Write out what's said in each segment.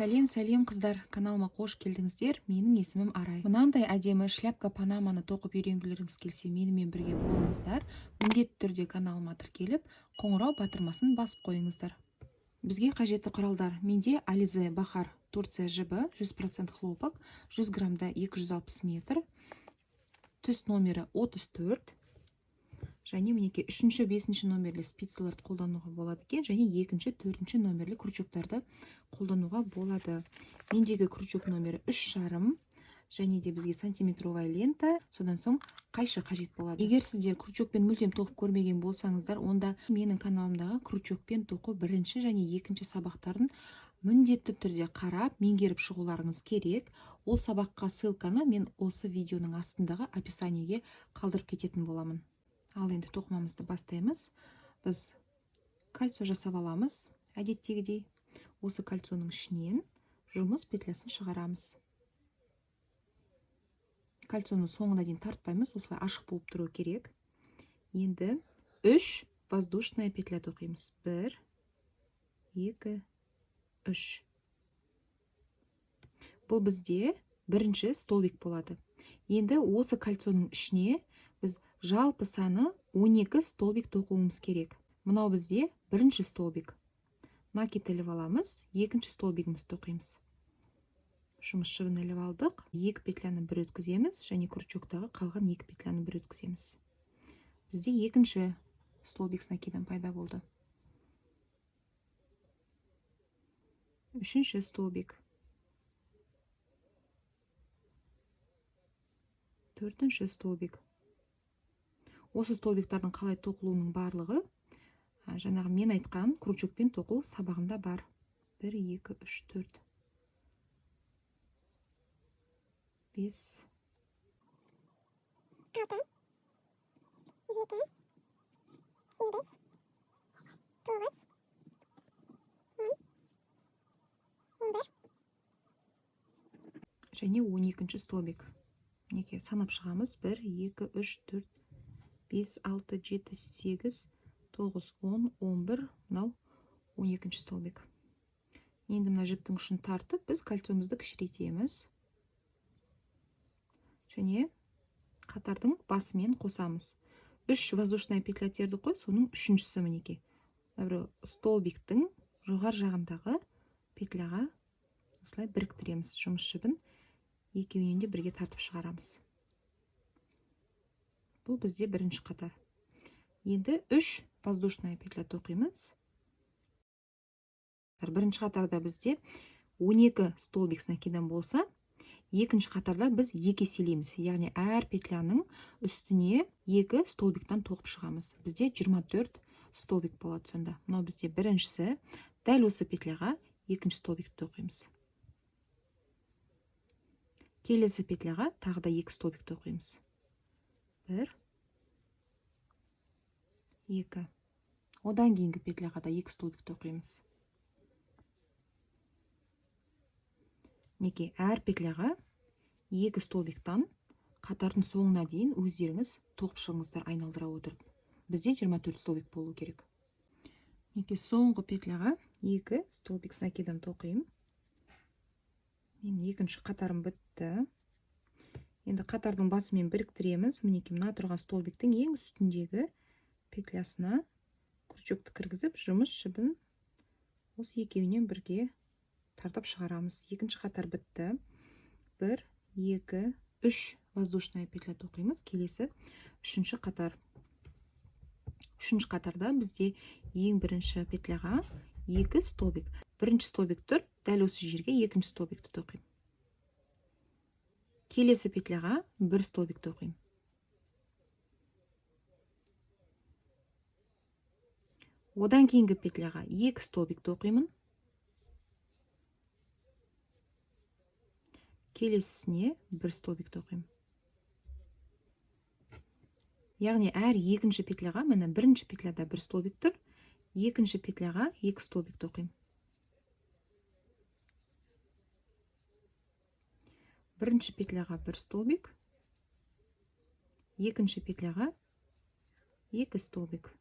Сәлем, сәлем, қыздар! Каналыма қош келдіңіздер. Менің есімім Арай. Мынандай әдемі шляпка панаманы тоқып үйренгілеріңіз келсе, менімен бірге болыңыздар. Міндетті түрде каналыма тіркеліп, қоңырау батырмасын басып қойыңыздар. Бізге қажетті құралдар: менде Alize Bahar Турция жібі, 100% хлопок, 100 граммда 260 метр, түс номері 34. Және мінекей үшінші, бесінші номерлі спицаларды қолдануға болады екен, және екінші, төртінші номерлі крючоктарды қолдануға болады. Мендегі крючок номері 3,5. Және де бізге сантиметровая лента, содан соң қайшы қажет болады. Егер сіздер крючокпен мүлдем тоқып көрмеген болсаңыздар, онда менің каналымдағы крючокпен тоқу бірінші және екінші сабақтарын міндетті түрде қарап, меңгеріп шығуларыңыз керек. Ол сабаққа ссылканы мен осы видеоның астындағы описаниеге қалдырып кететін боламын. Ал енді тоқымамызды бастаймыз. Біз кольцо жасап аламыз әдеттегідей. Осы кольцоның ішінен жұмыс петлясын шығарамыз. Кольцоны соңына дейін тартпаймыз, осылай ашық болып тұру керек. Енді 3 воздушная петля тоқимыз. 1, 2, 3. Бұл бізде бірінші столбик болады. Енді осы кольцоның ішіне біз жалпы саны 12 столбик тоқуымыз керек. Мынау бізде бірінші столбик. Накид іліп аламыз, екінші столбигімізді тоқимыз. Жұмыс жібін іліп алдық, екі петляны бір өткіземіз және крючоктағы қалған екі петляны бір өткіземіз. Бізде екінші столбик с накидом пайда болды. Үшінші столбик. Төртінші столбик. Осы столбиктардың қалай тоқылуының барлығы, жаңағы мен айтқан крючокпен тоқу сабағында бар. 1, 2, 3, 4, 5, 6, 7, 8, 9, 10, 11. Және 12-ші столбик. Мінекей, санап шығамыз. 1, 2, 3, 4, 5, 6, 7, 8, 9, 10, 11, мынау 12-ші столбик. Енді мына жіптің ұшын тартып, біз кольцомызды кішірейтеміз. Және қатардың басымен қосамыз. 3 воздушная петля тердік қой, соның үшіншісі мінекей. Мына бір столбиктің жоғары жағындағы петляға осылай біріктіреміз. Жұмыс жібін екеуінен де бірге тартып шығарамыз. Бұл бізде бірінші қатар. Енді 3 воздушная петля тоқимыз. Бірінші қатарда бізде 12 столбик с накидом болса, екінші қатарда біз екі еселейміз. Яғни әр петляның үстіне 2 столбиктан тоқып шығамыз. Бізде 24 столбик болады сонда. Мынау бізде біріншісі. Дәл осы петляға екінші столбикті тоқимыз. Келесі петляға тағы да 2 столбик тоқимыз. 1, 2. Одан кейінгі петляға да 2 столбик тоқимыз. Мінекей, әр петляға 2 столбиктан қатардың соңына дейін өздеріңіз тоқып шығыңыздар айналдыра отырып. Бізде 24 столбик болу керек. Мінекей, соңғы петляға 2 столбик с накидом тоқимын. Менің екінші қатарым бітті. Енді қатардың басымен біріктіреміз. Мінекей, мына тұрған столбиктің ең үстіндегі петлясына крючокты кіргізіп, жұмыс жібін осы екеуінен бірге тартып шығарамыз. Екінші қатар бітті. 1, 2, 3 воздушная петля тоқимыз. Келесі үшінші қатар. Үшінші қатарда бізде ең бірінші петляға 2 столбик. Бірінші столбик тұр, дәл осы жерге екінші столбикті тоқимын. Келесі петляға 1 столбик тоқимын. Одан кейінгі петляға 2 столбик тоқимын. Келесісіне 1 столбик тоқимын. Яғни әр екінші петляға, міне бірінші петляда 1 столбик тұр, екінші петляға 2 столбик тоқимын. Бірінші петляға 1 столбик, екінші петляға 2 столбик.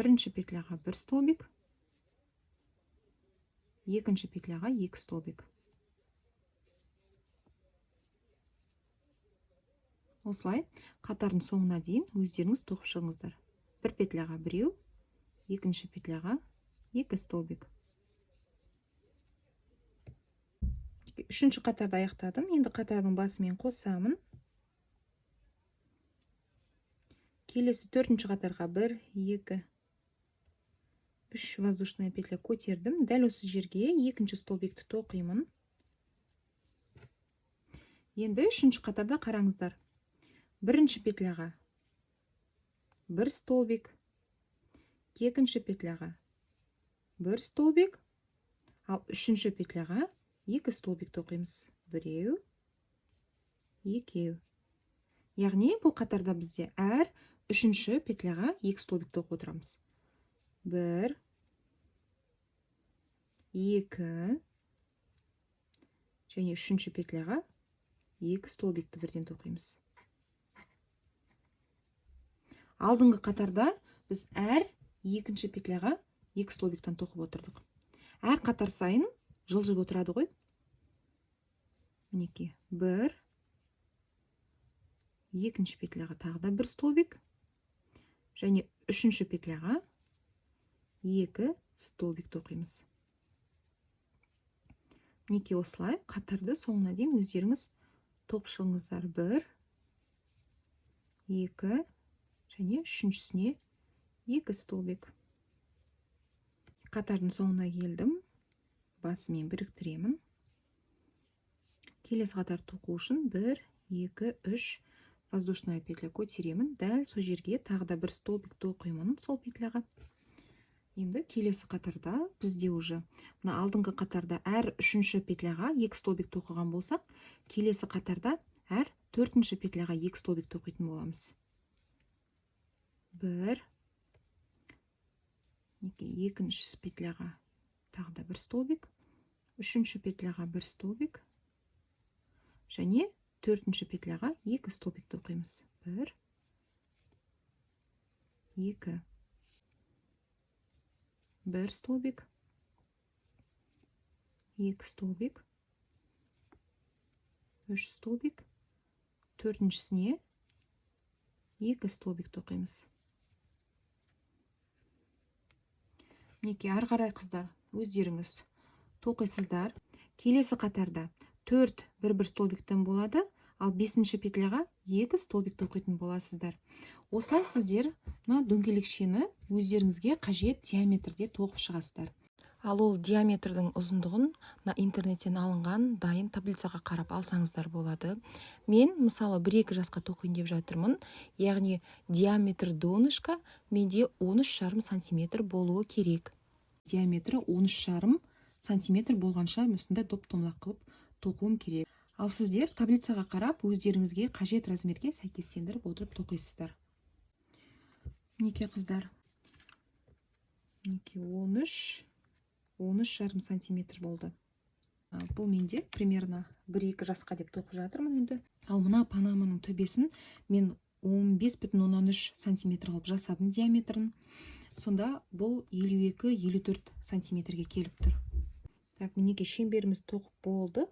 Бірінші петляға бір столбик, екінші петляға 2 столбик. Осылай қатардың соңына дейін өздеріңіз тоқып шығыңыздар. Бір петляға біреу, екінші петляға 2 столбик. Үшінші қатарды аяқтадым. Енді қатардың басымен қосамын. Келесі төртінші қатарға 1, 2, 3 воздушная петля көтердім. Дәл осы жерге екінші столбикті тоқимын. Енді үшінші қатарда қараңыздар. Бірінші петляға 1 столбик, екінші петляға 1 столбик, ал үшінші петляға 2 столбик тоқимыз. Біреу, екеу. Яғни бұл қатарда бізде әр үшінші петляға 2 столбик тоқып отырамыз. 1, 2 және үшінші петляға 2 столбикті бірден тоқимыз. Алдыңғы қатарда біз әр екінші петляға 2 столбиктен тоқып отырдық. Әр қатар сайын жылжып отырады ғой. Мінекей, 1, екінші петляға тағы да 1 столбик және үшінші петляға 2 столбик тоқимыз. Мінекей, осылай қатарды соңына дейін өздеріңіз тоқып шығыңыздар. 1, 2 және үшіншісіне 2 столбик. Қатардың соңына келдім. Басымен біріктіремін. Келесі қатар тоқу үшін 1, 2, 3 воздушная петля көтеремін. Дәл сол жерге тағы да бір столбик тоқимын сол петляға. Енді келесі қатарда бізде уже мына алдыңғы қатарда әр үшінші петляға 2 столбик тоқыған болсақ, келесі қатарда әр төртінші петляға 2 столбик тоқитын боламыз. 1, екінші петляға тағы да 1 столбик, үшінші петляға 1 столбик және төртінші петляға 2 столбик тоқимыз. 1, 2, 1 столбик, 2 столбик, 3 столбик, төртіншісіне 2 столбик тоқимыз. Мінекей, ары қарай қыздар өздеріңіз тоқисыздар. Келесі қатарда 4 бір-бір столбиктен болады, ал 5-ші петляға 2 столбик тоқитын боласыздар. Осылай сіздер мына дөңгелекшені өздеріңізге қажет диаметрде тоқып шығасыздар. Ал ол диаметрдің ұзындығын мына интернеттен алынған дайын таблицаға қарап алсаңыздар болады. Мен мысалы 1-2 жасқа тоқиын деп жатырмын. Яғни диаметр донышка менде 13,5 сантиметр болуы керек. Диаметрі 13,5 сантиметр болғанша осындай доп-домалақ қылып тоқуым керек. Ал сіздер таблицаға қарап өздеріңізге қажет размерге сәйкестендіріп отырып тоқисыздар. Мінекей қыздар, мінекей 13,5 сантиметр болды. Бұл менде примерно 1-2 жасқа деп тоқып жатырмын енді. Ал мына панаманың төбесін мен 15,3 сантиметр қылып жасадым диаметрін. Сонда бұл 52-54 сантиметрге келіп тұр. Так, мінекей шеңберіміз тоқып болдық.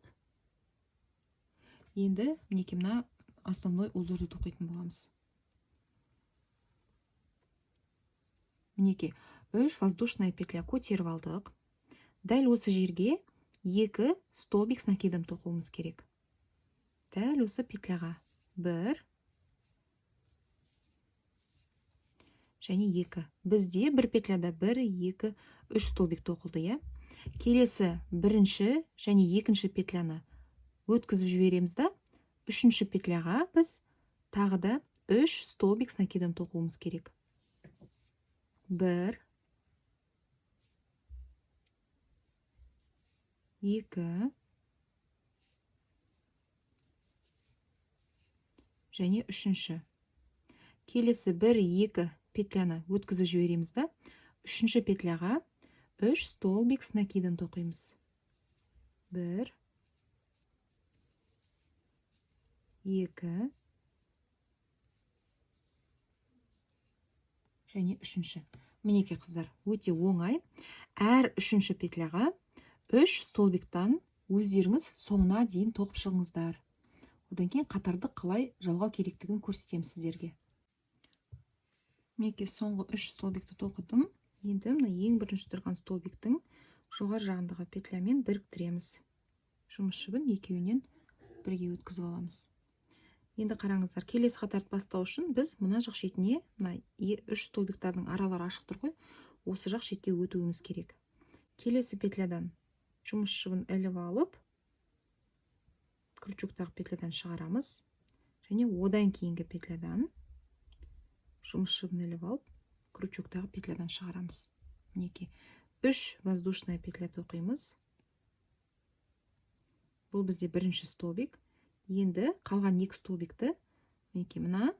Енді мінекей мына основной узорды тоқитын боламыз. Мінекей 3 воздушная петля көтеріп алдық. Дәл осы жерге 2 столбик с накидом тоқуымыз керек. Дәл осы петляға 1 және 2. Бізде бір петляда 1, 2, 3 столбик тоқылды, иә? Келесі бірінші және екінші петляны өткізіп жібереміз да, үшінші петляға біз тағы да 3 столбик с накидом тоқуымыз керек. 1, 2 және үшінші. Келесі 1, 2 петляны өткізіп жібереміз да, үшінші петляға 3 столбик с накидом тоқимыз. 1, 2 және үшінші. Мінекей, қыздар, өте оңай. Әр үшінші петляға 3 столбиктан өздеріңіз соңына дейін тоқып шығыңыздар. Одан кейін қатарды қалай жалғау керектігін көрсетемін сіздерге. Мінекей, соңғы 3 столбикті тоқыдым. Енді мына ең бірінші тұрған столбиктің жоғары жағындағы петлямен біріктіреміз. Жұмыс жібін екеуінен бірге өткізіп аламыз. Енді қараңыздар, келесі қатарды бастау үшін біз мына жақ шетіне, мына 3 столбиктардың аралары ашық тұр ғой, осы жақ шетке өтуіміз керек. Келесі петлядан жұмыс жібін іліп алып, крючоктағы петлядан шығарамыз және одан кейінгі петлядан жұмыс жібін іліп алып, крючоктағы петлядан шығарамыз. Мінекей, 3 воздушная петля тоқимыз. Бұл бізде бірінші столбик. Енді қалған 2 столбикті мінекей мына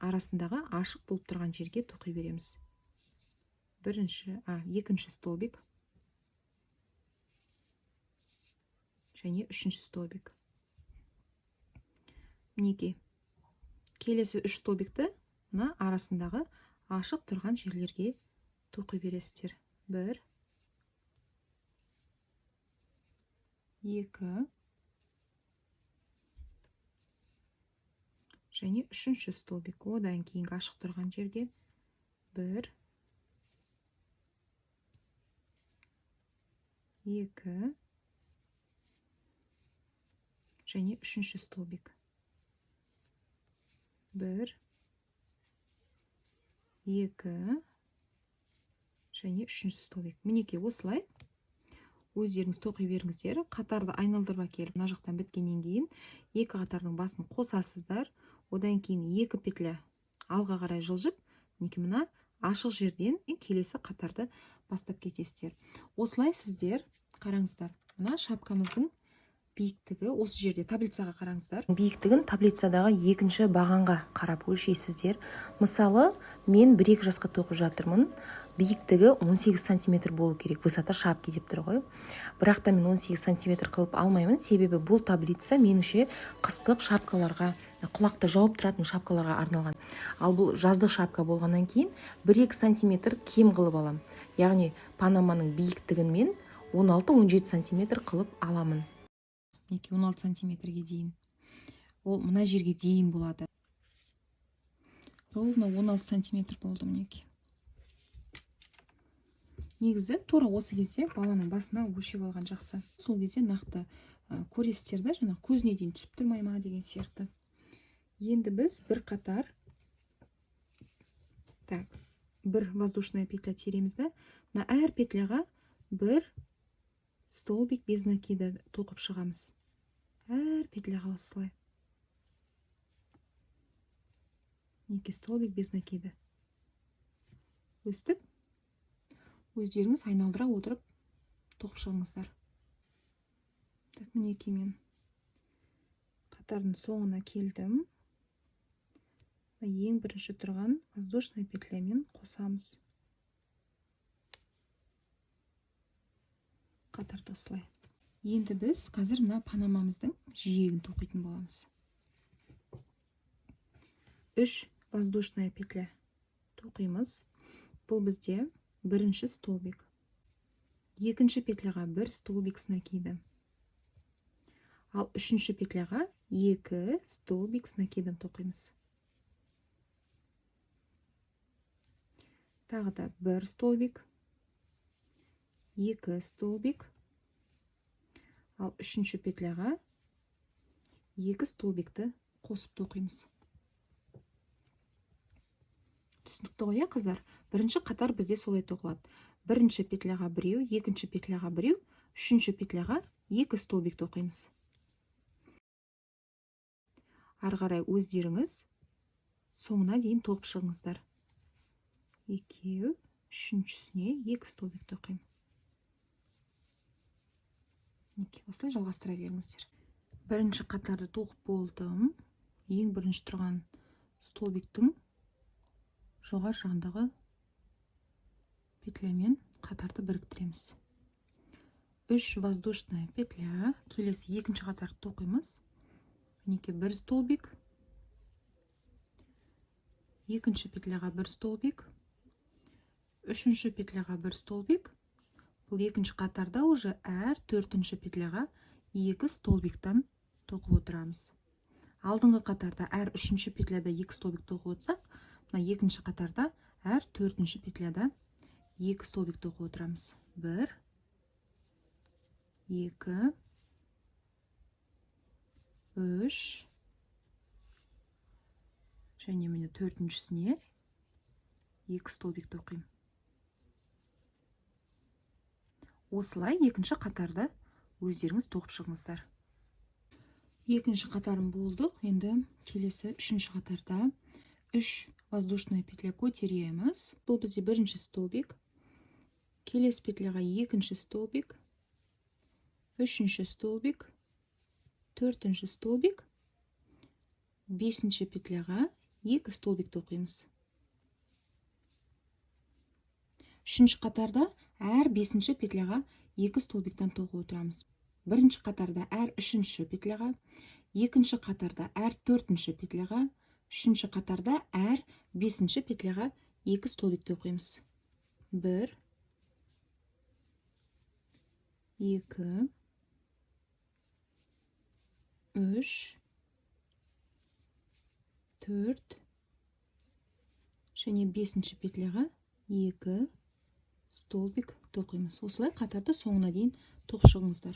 арасындағы ашық болып тұрған жерге тоқи береміз. Екінші столбик және үшінші столбик. Мінекей, келесі 3 столбикті мына арасындағы ашық тұрған жерлерге тоқи бересіздер. 1, 2 және үшінші столбик. Одан кейінгі ашық тұрған жерге 1, 2 және үшінші столбик. 1, 2 және үшінші столбик. Мінекей, осылай өздеріңіз тоқи беріңіздер. Қатарды айналдырып әкеліп, мына жақтан біткеннен кейін екі қатардың басын қосасыздар. Одан кейін 2 петля алға қарай жылжып, мінекей мына ашық жерден келесі қатарды бастап кетесіздер. Осылай сіздер қараңыздар, мына шапкамыздың биіктігі осы жерде таблицаға қараңыздар. Биіктігін таблицадағы екінші бағанға қарап өлшейсіздер. Мысалы, мен 1-2 жасқа тоқып жатырмын. Биіктігі 18 сантиметр болу керек. Высота шапки деп тұр ғой. Бірақ та мен 18 сантиметр қылып алмаймын, себебі бұл таблица меніңше қыстық шапкаларға, құлақты жауып тұратын шапкаларға арналған. Ал бұл жаздық шапка болғаннан кейін 1-2 сантиметр кем қылып алам. Яғни панаманың биіктігін мен 16-17 сантиметр қылып аламын. Мінекей 16 сантиметрге дейін. Ол мына жерге дейін болады. Ровно 16 сантиметр болды мінекей. Негізі тура осы кезде баланың басына өлшеп алған жақсы. Сол кезде нақты көресіздер да, жаңа көзіне дейін түсіп тұрмай ма деген сияқты. Енді біз бір қатар, так, бір воздушная петля тереміз да, мына әр петляға бір столбик без накида тоқып шығамыз. Әр петляға осылай. Мінекей столбик без накида. Өстіп өздеріңіз айналдыра отырып тоқып шығыңыздар. Так, мінекей мен қатардың соңына келдім. Ең бірінші тұрған воздушная петлямен қосамыз. Қатарды осылай. Енді біз қазір мына панамамыздың жиегін тоқитын боламыз. 3 воздушная петля тоқимыз. Бұл бізде бірінші столбик. Екінші петляға бір столбик с накидом. Ал үшінші петляға 2 столбик с накидом тоқимыз. Тағы да бір столбик, 2 столбик. Ал үшінші петляға 2 столбикті қосып тоқимыз. Түсінікті ғой, қыздар? Бірінші қатар бізде солай тоқылады. Бірінші петляға біреу, екінші петляға біреу, үшінші петляға 2 столбик тоқимыз. Ары қарай өздеріңіз соңына дейін тоқып шығыңыздар. Екеу, үшіншісіне 2 столбик тоқимын. Мінекей, осылай жалғастыра беріңіздер. Бірінші қатарды тоқып болдым. Ең бірінші тұрған столбиктің жоғары жағындағы петлямен қатарды біріктіреміз. 3 воздушная петля. Келесі екінші қатарды тоқимыз. Мінекей бір столбик, екінші петляға бір столбик, Үшінші петляға бір столбик. Бұл екінші қатарда уже әр төртінші петляға 2 столбиктан тоқып отырамыз. Алдыңғы қатарда әр үшінші петляда 2 столбик тоқып отырсақ, мына екінші қатарда әр төртінші петляда 2 столбик тоқып отырамыз. 1, 2, 3, және міне төртіншісіне 2 столбик тоқимын. Осылай екінші қатарды өздеріңіз тоқып шығыңыздар. Екінші қатарым болдық. Енді келесі үшінші қатарда 3 воздушная петля көтереміз. Бұл бізде бірінші столбик. Келесі петляға екінші столбик, үшінші столбик, төртінші столбик, бесінші петляға 2 столбик тоқимыз. Үшінші қатарда әр бесінші петляға 2 столбиктан тоқып отырамыз. Бірінші қатарда әр үшінші петляға, екінші қатарда әр төртінші петляға, үшінші қатарда әр бесінші петляға 2 столбик тоқимыз. 1, 2, 3, 4 және бесінші петляға 2 столбик тоқимыз. Осылай қатарды соңына дейін тоқып шығыңыздар.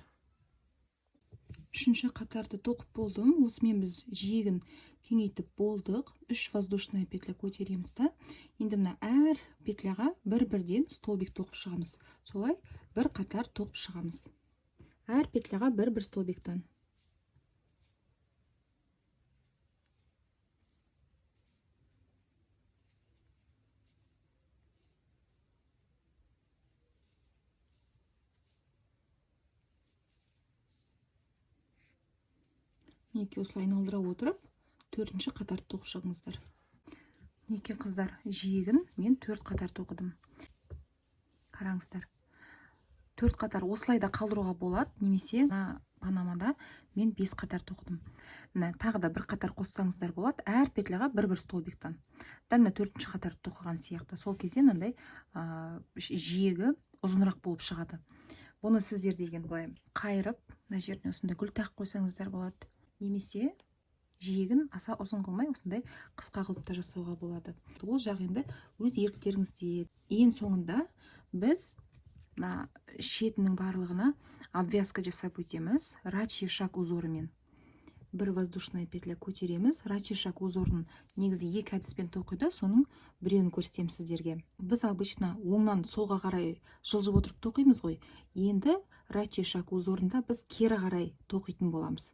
Үшінші қатарды тоқып болдым. Осымен біз жиегін кеңейтіп болдық. 3 воздушная петля көтереміз да. Енді мына әр петляға бір-бірден столбик тоқып шығамыз. Солай бір қатар тоқып шығамыз. Әр петляға бір-бір столбиктан. Мінекей осылай айналдыра отырып, төртінші қатарды тоқып шығыңыздар. Мінекей қыздар, жиегін мен 4 қатар тоқыдым. Қараңыздар. 4 қатар осылай да қалдыруға болады, немесе мына панамада мен 5 қатар тоқыдым. Мына тағы да бір қатар қоссаңыздар болады, әр петляға бір-бір столбиктан. Дәл мына төртінші қатарды тоқыған сияқты. Сол кезде мынандай, жиегі ұзынырақ болып шығады. Бұны сіздер деген былай қайырып, мына жеріне осындай гүл тағып қойсаңыздар болады. Немесе жиегін аса ұзын қылмай осындай қысқа қылып та жасауға болады. Ол жақ енді өз еріктеріңізде. Ең соңында біз мына шетінің барлығына обвязка жасап өтеміз. Рачий шаг узорымен. Бір воздушная петля көтереміз. Рачий шаг узорын негізі екі әдіспен тоқиды, соның біреуін көрсетемін сіздерге. Біз обычно оңнан солға қарай жылжып отырып тоқимыз ғой. Енді рачий шаг узорында біз кері қарай тоқитын боламыз.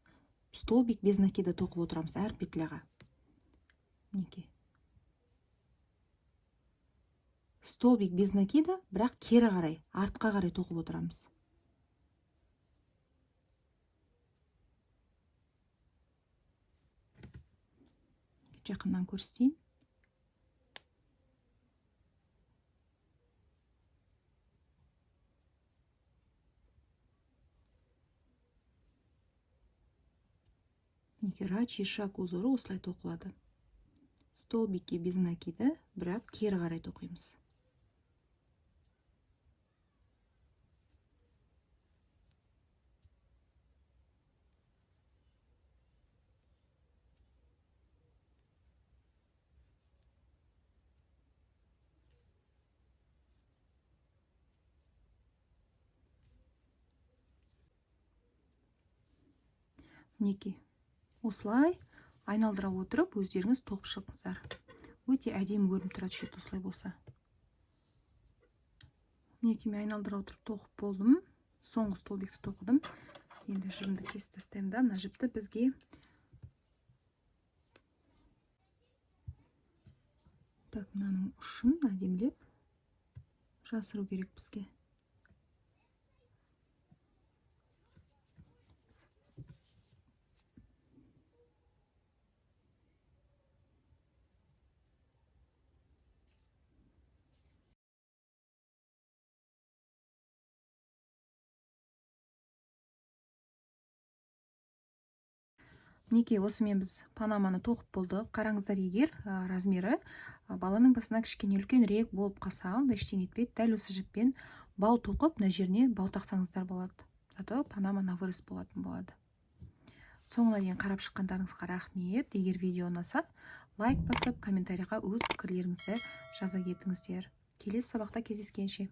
Столбик без накида тоқып отырамыз әр петляға. Мінекей. Столбик без накида, бірақ кері қарай, артқа қарай тоқып отырамыз. Жақыннан көрсетейін. Мінекей, рачий шаг узоры осылай тоқылады. Столбики без накида, бірақ кері қарай тоқимыз. Мінекей, осылай айналдыра отырып өздеріңіз тоқып шығыңыздар. Өте әдемі көрініп тұрады шет осылай болса. Мінекей, мен айналдыра отырып тоқып болдым. Соңғы столбикті тоқыдым. Енді жібімді кесіп тастаймын да, мына жіпті бізге так мынаның ұшын әдемілеп жасыру керек бізге. Мінекей, осымен біз панаманы тоқып болдық. Қараңыздар, егер размері баланың басына кішкене үлкенірек болып қалса, онда ештеңе етпейді. Дәл осы жіппен бау тоқып, мына жеріне бау тақсаңыздар болады, зато панама на вырост болатын болады. Соңына дейін қарап шыққандарыңызға рахмет. Егер видео ұнаса, лайк басып, комментарийға өз пікірлеріңізді жаза кетіңіздер. Келесі сабақта кездескенше!